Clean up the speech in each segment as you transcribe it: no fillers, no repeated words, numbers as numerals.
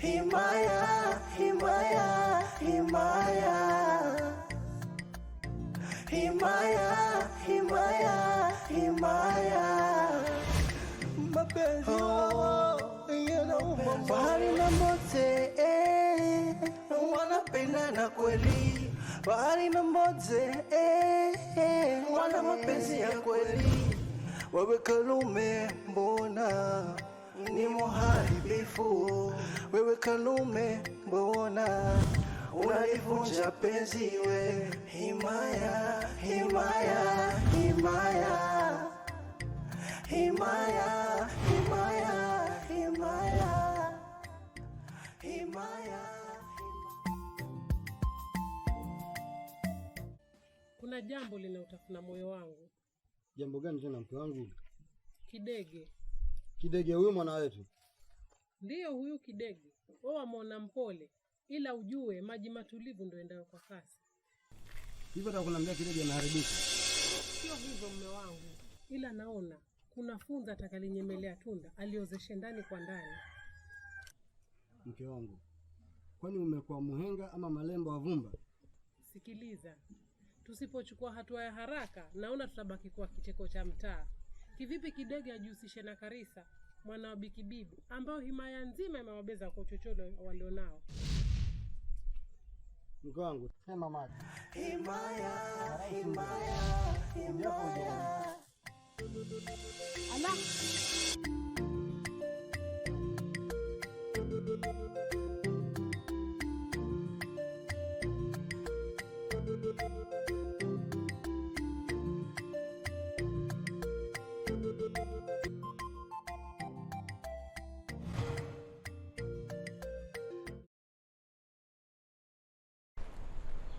Himaya, himaya, himaya. Himaya, himaya, himaya. Mapenzi oh, yanauma. Fahari na Mbote eh, wanapendana kweli. Fahari na Mbote eh, eh, wana mapenzi ya kweli. Wewe Kalume, mbona ni muharibifu? Wewe Kalume, mbona unalivunja penzi we? Himaya, himaya, himaya. Himaya, himaya, himaya. Himaya. Kuna jambo linautafuna moyo wangu. Jambo gani tena mke wangu? Kidege. Kidege huyu mwana wetu? Ndiyo huyu Kidege. Wewe wamwona mpole, ila ujue maji matulivu ndio endayo kwa kasi. Hivyo nataka kuniambia Kidege anaharibika? Sio hivyo mume wangu, ila naona kuna funza atakalinyemelea tunda aliozeshe ndani kwa ndani. Mke wangu, kwani umekuwa muhenga ama malembo wa vumba? Sikiliza, tusipochukua hatua ya haraka, naona tutabaki kuwa kicheko cha mtaa. Kivipi Kidege ajihusishe na Karisa mwana wa Bikibibi, ambao himaya nzima imewabeza kwa uchochole walionao? Mke wangu, sema maji. Himaya, himaya, himaya. Ala,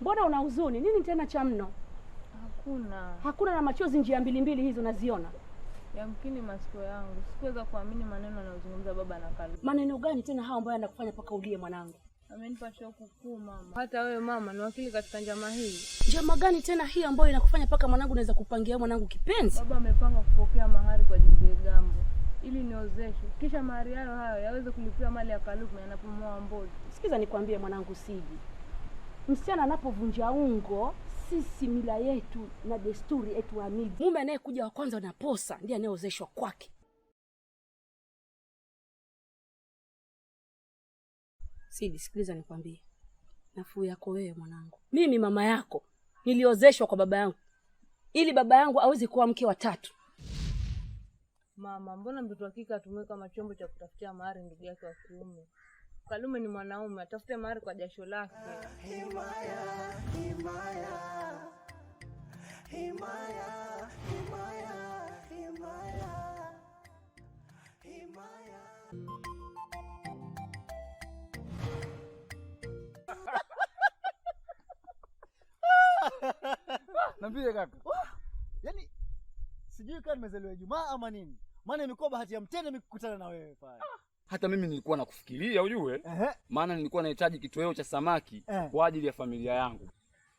Mbona una huzuni? Nini tena cha mno? Hakuna. Hakuna na machozi njia mbili mbili hizo naziona. Yamkini masikio yangu. Sikuweza kuamini maneno anayozungumza baba na Kalume. Maneno gani tena hao ambayo yanakufanya mpaka ulie mwanangu? Amenipa shauku kuu mama. Hata wewe mama ni wakili katika njama hii. Njama gani tena hii ambayo inakufanya mpaka mwanangu naweza kupangia mwanangu kipenzi? Baba amepanga kupokea mahari kwa Jose Gambo ili niozeshwe, kisha mahari hayo hayo yaweze kulipia mali ya Kalume yanapomoa Mbodi. Sikiza nikwambie mwanangu Siji. Msichana anapovunja ungo, sisi mila yetu na desturi yetu amini, mume anayekuja wa kwanza na posa ndiye anayeozeshwa kwake. Sidi, sikiliza nikwambie, nafuu yako wewe mwanangu. Mimi mama yako niliozeshwa kwa baba yangu ili baba yangu aweze kuwa mke wa tatu. Mama, mbona mtoto wa kike atumie kama chombo cha kutafutia mahari ndugu yake wa kiume? Kalume ni mwanaume, atafute mahari kwa jasho lake. Himaya, himaya. Himaya, himaya, himaya. Himaya. Niambie kaka. Yaani sijui kama nimezaliwa Ijumaa ama nini. Maana imekuwa bahati ya mtende nikukutana na wewe pale. Hata mimi nilikuwa nakufikiria ujue, maana nilikuwa nahitaji kitoweo cha samaki kwa ajili ya familia yangu.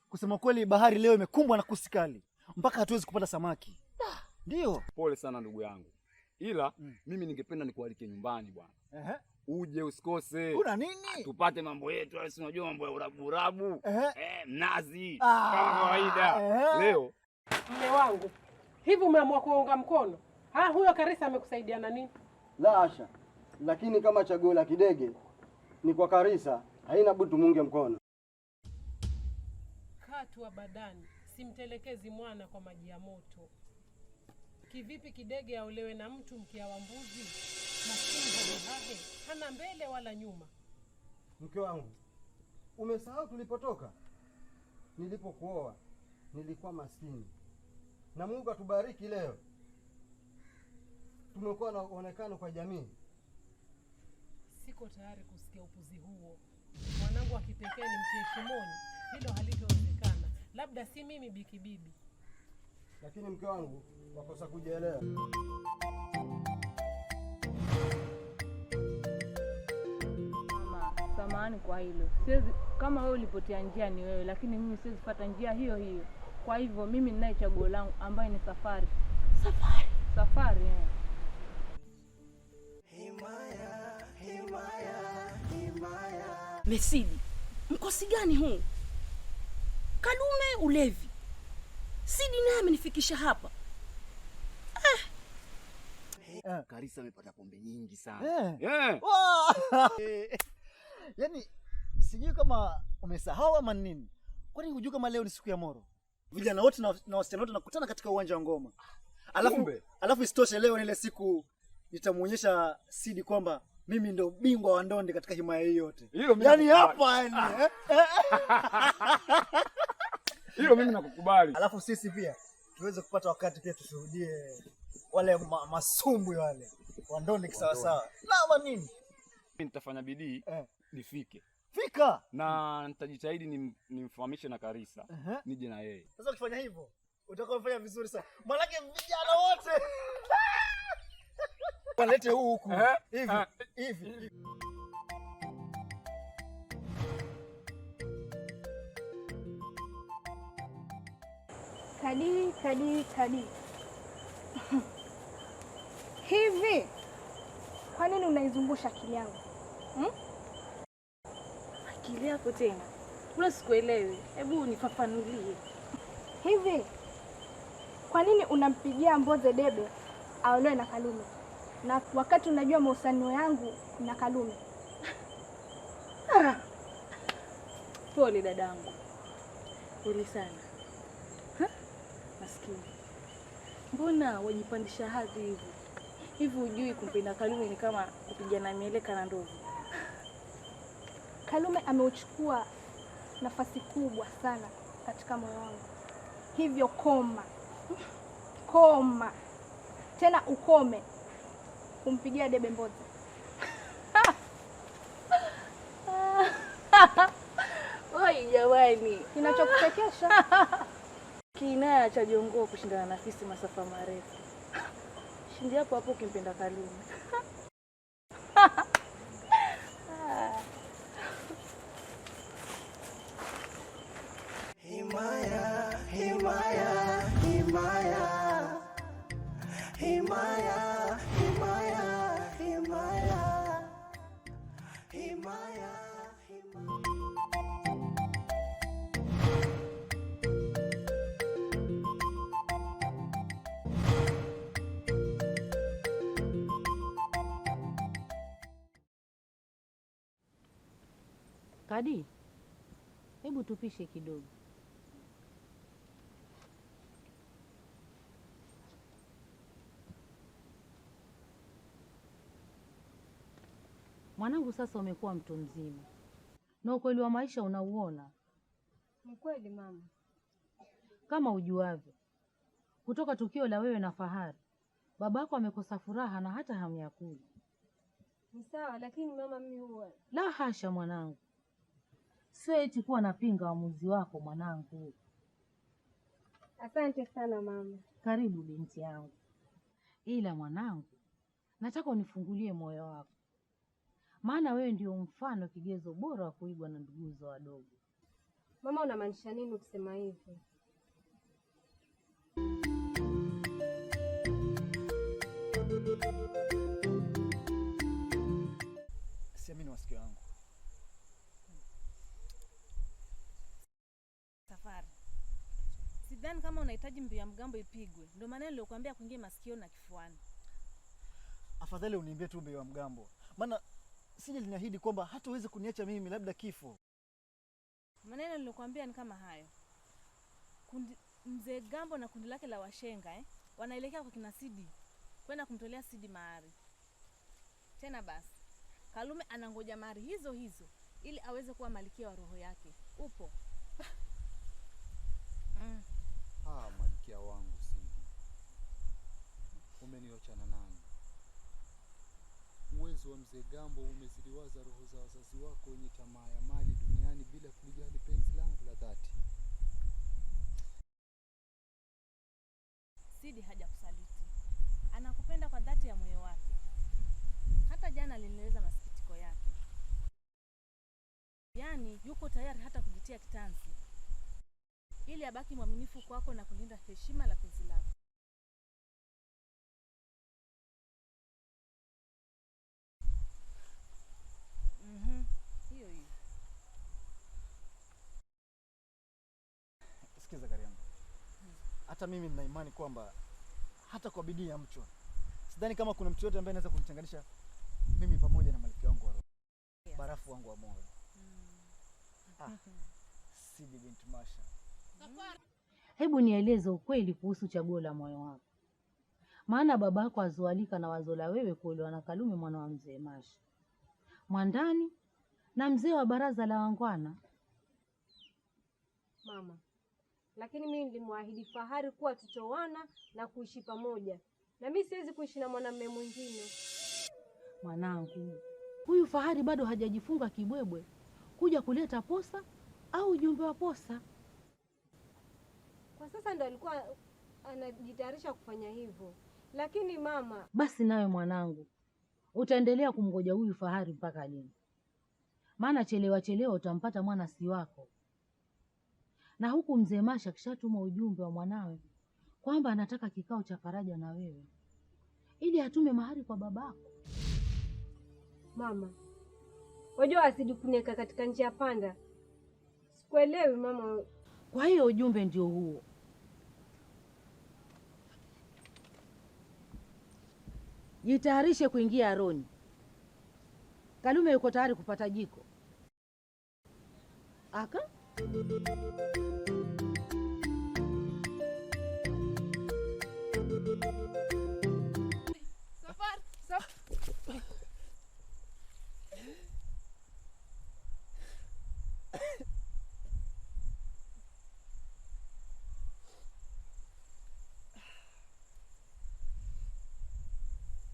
Kusema kweli bahari leo imekumbwa na kusikali mpaka hatuwezi kupata samaki. Ndio. Pole sana ndugu yangu. Ila mimi ningependa nikualike nyumbani bwana. Uje usikose. Kuna nini? Tupate mambo yetu, si unajua mambo ya urabu urabu. Mnazi kama kawaida. Leo Mme wangu, hivi umeamua kuunga mkono? Ha, huyo Karisa amekusaidia na nini? La asha. Lakini kama chaguo la Kidege ni kwa Karisa, haina budi tumunge mkono. Katu abadani, simtelekezi mwana kwa maji ya moto. Kivipi Kidege aolewe na mtu mkia wa mbuzi? Maskini hohehahe, hana mbele wala nyuma. Mke wangu, umesahau tulipotoka? Nilipokuoa nilikuwa maskini, na Mungu atubariki leo tumekuwa na uonekano kwa jamii. Siko tayari kusikia upuzi huo. Mwanangu wa kipekee ni mtie shimoni, hilo halitowezekana. Labda si mimi Bikibibi. Lakini mke wangu, wakosa kujielewa. Mama, samahani kwa hilo. Siwezi, kama wewe ulipotea njia ni wewe, lakini mimi siwezi fuata njia hiyo hiyo. Kwa hivyo mimi ninaye chaguo langu ambaye ni safari. Safari? Safari, eh. Himaya, himaya, himaya. Mesidi, mkosi gani huu? Kalume ulevi, Sidi naye amenifikisha hapa. Karisa amepata pombe nyingi sana. Yaani sijui kama umesahau ama nini. Kwani hujui kama leo ni siku ya Moro? Vijana wote na wasichana wote nakutana katika uwanja wa ngoma. Alafu isitoshe leo ni ile siku nitamuonyesha Sidi kwamba mimi ndo bingwa wa ndondi katika himaya hii yote. Yaani hapa yani. Hilo mimi nakukubali. Alafu sisi pia tuweze kupata wakati pia tushuhudie wale masumbwi wale wa ndondi kisawa sawa. Na ama nini? Mimi nitafanya bidii nifike. Fika. Na nitajitahidi nimfahamishe na Karisa. Nije na yeye. Sasa ukifanya hivyo utakuwa umefanya vizuri sana. Maana vijana wote walete huu huku. Hivi hivi. Kadi kadi kadi. Hivi kwa nini unaizungusha akili yangu? Akili yako tena? Mbona sikuelewi? Hebu nifafanulie. Hivi kwa nini unampigia Mboze debe aolewe na Kalume, na wakati unajua mahusiano yangu na Kalume? Pole dadangu. Pole sana. Maskini. Mbona wajipandisha hadhi hivi? Hivi hujui kumpenda Kalume ni kama kupigana mieleka na ndovu? Kalume ameuchukua nafasi kubwa sana katika moyo wangu. Hivyo koma. Koma. Tena ukome kumpigia debe Mboze. Oi jamani, kinachokuchekesha? Kinaya cha jongoo kushindana na fisi masafa marefu. Shindi hapo hapo ukimpenda Kalume. Himaya, himaya, himaya. Himaya, himaya, himaya. Himaya, himaya. Kadi, hebu tupishe kidogo. Mwanangu, sasa umekuwa mtu mzima na ukweli wa maisha unauona. Ni kweli mama. Kama ujuavyo, kutoka tukio la wewe na Fahari, babako amekosa furaha na hata hamu ya kula. Ni sawa, lakini mama mimi huwa... La hasha mwanangu. Sio eti kuwa napinga uamuzi wako mwanangu. Asante sana mama. Karibu binti yangu. Ila mwanangu, nataka unifungulie moyo wako. Maana wewe ndio mfano, kigezo bora wa kuigwa na nduguzo wadogo. Mama, unamaanisha nini ukisema hivyo? Siamini masikio yangu. Safari. Sidhani kama unahitaji mbiu ya mgambo ipigwe. Ndio maana nilikuambia kuingia masikio na kifuani. Afadhali uniambie tu mbiu ya mgambo. Maana sije linaahidi kwamba hataweza kuniacha mimi, labda kifo. Maneno nilikwambia ni kama hayo. Kundi, Mzee Gambo na kundi lake la washenga wanaelekea kwa kina Sidi kwenda kumtolea Sidi mahari. Tena basi, Kalume anangoja mahari hizo hizo ili aweze kuwa malikia wa roho yake. Upo? Malikia wangu Sidi, umeniocha na nani? Uwezo wa Mzee Gambo umeziliwaza roho za wazazi wako wenye tamaa ya mali duniani bila kulijali penzi langu la dhati. Sidi hajakusaliti. Anakupenda kwa dhati ya moyo wake. Hata jana alinieleza masikitiko yake. Yaani yuko tayari hata kujitia kitanzi ili abaki mwaminifu kwako na kulinda heshima la penzi lako. Hiyo hiyo. Sikiza Kariambo, hata mimi nina imani kwamba hata kwa bidii ya mchwa sidhani kama kuna mtu yote ambaye anaweza kumchanganisha mimi pamoja na malkia wangu wa roho, barafu wangu wa moyo. Sidi binti Masha. Hebu nieleze ukweli kuhusu chaguo la moyo wako. Maana babako azualika na wazo la wewe kuolewa na Kalume mwana wa mzee Masha Mwandani na mzee wa baraza la wangwana. Mama, lakini mimi nilimwahidi Fahari kuwa tutoana na kuishi pamoja, na mimi siwezi kuishi na mwanamume mwingine. Mwanangu, huyu Fahari bado hajajifunga kibwebwe kuja kuleta posa au ujumbe wa posa. Kwa sasa ndo alikuwa anajitayarisha kufanya hivyo. Lakini mama, basi nawe mwanangu utaendelea kumgoja huyu Fahari mpaka lini? Maana chelewa chelewa utampata mwana si wako. Na huku mzee Masha kishatuma ujumbe wa mwanawe kwamba anataka kikao cha faraja na wewe ili atume mahari kwa babako. Mama, wajua asidi kuniweka katika njia panda. Sikuelewi mama. Kwa hiyo ujumbe ndio huo. Jitayarishe kuingia aroni. Kalume yuko tayari kupata jiko. Aka? Safari, safari.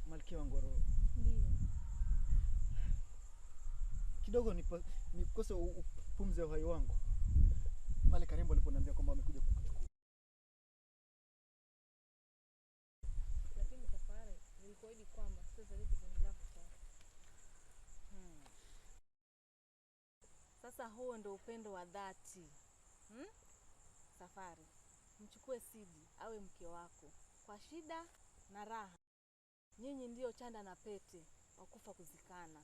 Malkia wangu wa roho. Ndio. Kidogo nikose pumzi ya uhai wangu pale Karembo aliponiambia kwamba amekuja kukuchukua. Lakini Safari, nilikuahidi kwamba sitazaliti penzi lako kwako. Sasa huo ndio upendo wa dhati. Safari, mchukue Sidi awe mke wako kwa shida na raha. Nyinyi ndio chanda na pete wakufa kuzikana.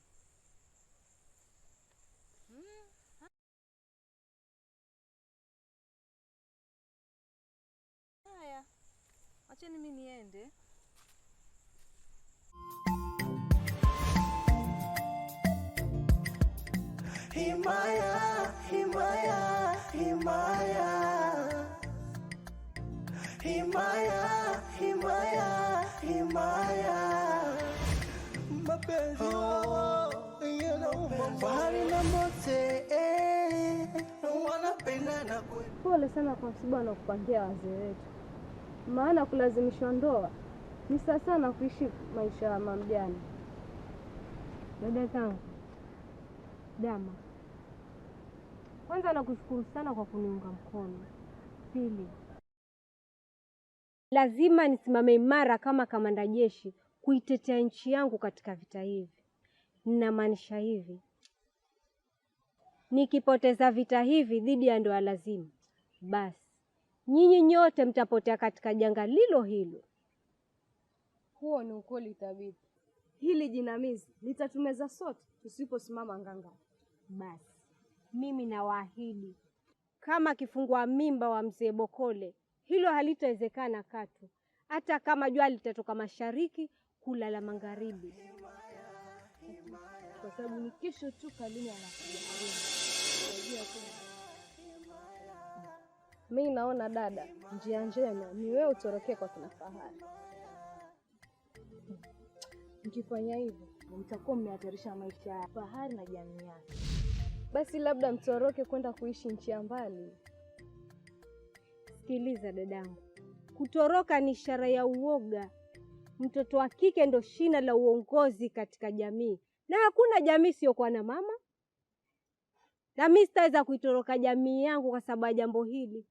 Haya, acheni mimi niende. Himaya, himaya, himaya. Himaya, himaya, himaya. Mapenzi Fahari na Mbote wanapendana kweli. Pole sana kwa msiba na kupangia wazee wetu. Maana kulazimishwa ndoa ni sawa sana kuishi maisha ya mamjani. Dada zangu, Dama, kwanza nakushukuru sana kwa kuniunga mkono. Pili, lazima nisimame imara kama kamanda jeshi kuitetea nchi yangu katika vita hivi. Ninamaanisha hivi, nikipoteza vita hivi dhidi ya ndoa lazima, basi nyinyi nyote mtapotea katika janga lilo hilo. Huo ni ukweli thabiti. Hili jinamizi litatumeza sote tusiposimama nganga. Basi mimi nawaahidi kama kifungua mimba wa mzee Bokole, hilo halitawezekana katu, hata kama jua litatoka mashariki kulala magharibi. Kwa sababu ni kesho tu Kalume anakuja Arusha. Mimi naona dada, njia njema ni wewe utorokee kwa kina Fahari. Mkifanya hivyo mtakuwa mmehatarisha maisha ya Fahari na jamii yake. Basi labda mtoroke kwenda kuishi nchi ya mbali. Sikiliza dadangu, kutoroka ni ishara ya uoga. Mtoto wa kike ndo shina la uongozi katika jamii, na hakuna jamii isiyokuwa na mama. Na mimi sitaweza kuitoroka jamii yangu kwa sababu ya jambo hili.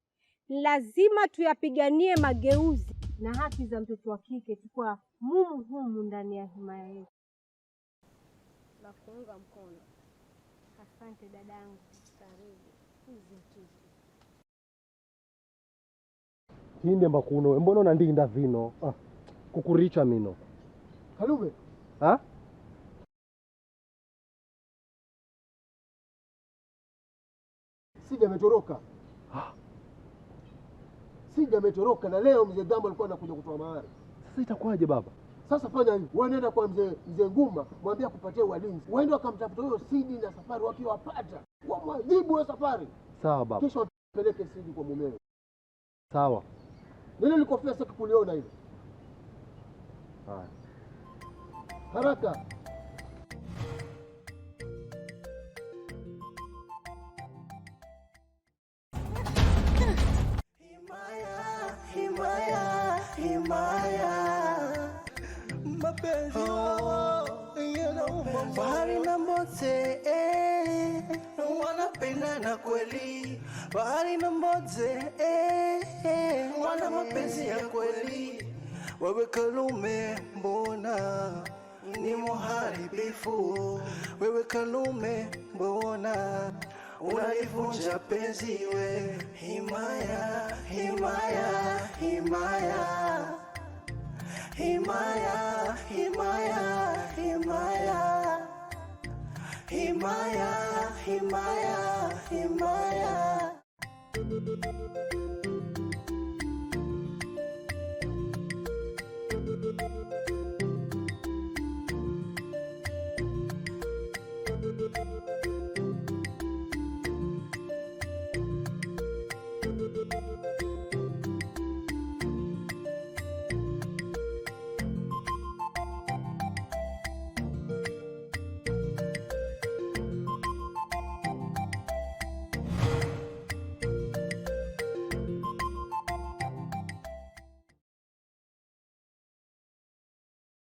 Lazima tuyapiganie mageuzi na haki za mtoto wa kike tukwa mumu humu ndani ya himaya yetu. Na kuunga mkono. Asante dadangu. Karibu. Hinde mbakuno, mbona unandinda vino? Kukuricha mino. Kalume. Ha? Sidi ametoroka. Sidi ametoroka na leo mzee Gambo alikuwa anakuja kutoa mahari. Sasa itakuwaje baba? Sasa fanya hivi, wewe nenda kwa mzee Nguma, mwambie akupatie walinzi. Waende wakamtafuta huyo Sidi na Safari, wakiwapata wamwadhibu huyo Safari. Sawa baba. Kisha wapeleke Sidi kwa mumewe. Sawa. Nini likofia sitaki kuliona hilo. Haya. Haraka. Himaya, himaya, mapenzi yanauma. Fahari na Mboze wanapendana kweli, Fahari na Mboze wana mapenzi ya kweli. Wewe Kalume, mbona ni muharibifu? Wewe Kalume, mbona unalivunja penzi we? Himaya, himaya, himaya, himaya, himaya, himaya, himaya, himaya, himaya.